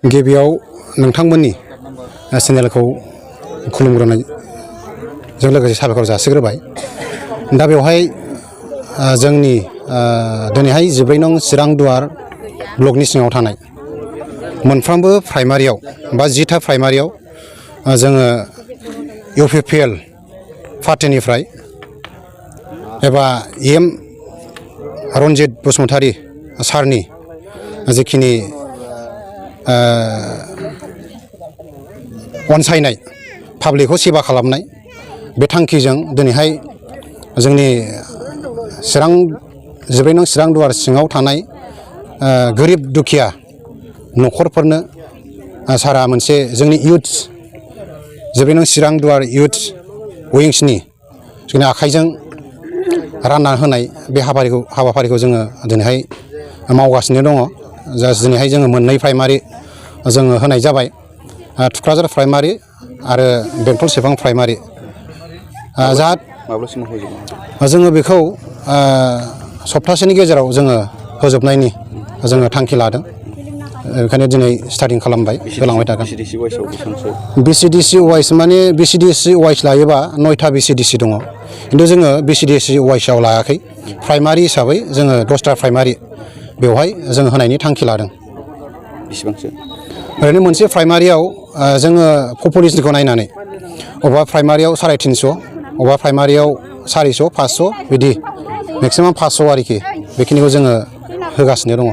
गिबियाव नोंथांमोननि चेनेलखौ खुलुमग्रोनायजों लोगोसे साबायखर जासिग्रोबाय। दा बेवहाय जोंनि दिनैहाय 14 नं चिरां दुवार ब्लकनि सिङाव थानाय मोनफ्रोमबो प्राइमारियाव बा 10टा प्राइमारियाव जोङो UPPL पार्टिनिफ्राय एबा EM रन्जित बसुमतारी सारनि जिखिनि अनसायनाय पाब्लिकखौ सेवा खालामनाय बे थांखिजों दिनैहाय जोंनि 14 नं चिरां दुवार सिङाव थानाय गोरिब दुखिया न'खरफोरनो सारा मोनसे जोंनि इउथ 14 नं चिरां दुवार इउथ उइंसनि जोंनि आखाइजों रानना होनाय बे हाबाफारिखौ जोङो दिनैहाय मावगासिनो दङ। दिनैहाय जोङो मोननै प्राइमारि जोङो होनाय जाबाय, थुक्राझार प्राइमारि आरो बेंटल सेरफां प्राइमारि। जोङो बेखौ सप्तासेनि गेजेराव जोङो फोजोबनायनि जोङो थांखि लादों। ओंखायनो दिनै स्टार्टिं खालामबाय, होलांबाय थागोन। BCDC वाइस माने BCDC वाइस लायोबा 9टा BCDC दङ, खिन्थु जोङो BCDC वाइसआव लायाखै। प्राइमारि हिसाबै जोङो 10टा प्राइमारि बेवहाय जों होनायनि थांखि लादों। बेसेबांसो? ओरैनो मोनसे प्राइमारियाव जोङो पपुलेसनखौ नायनानै अबेबा प्राइमारियाव 350, अबेबा प्राइमारियाव 400, 500 बिदि मेक्सिमाम 500 आरोखि बेखिनिखौ जोङो होगासिनो दङ।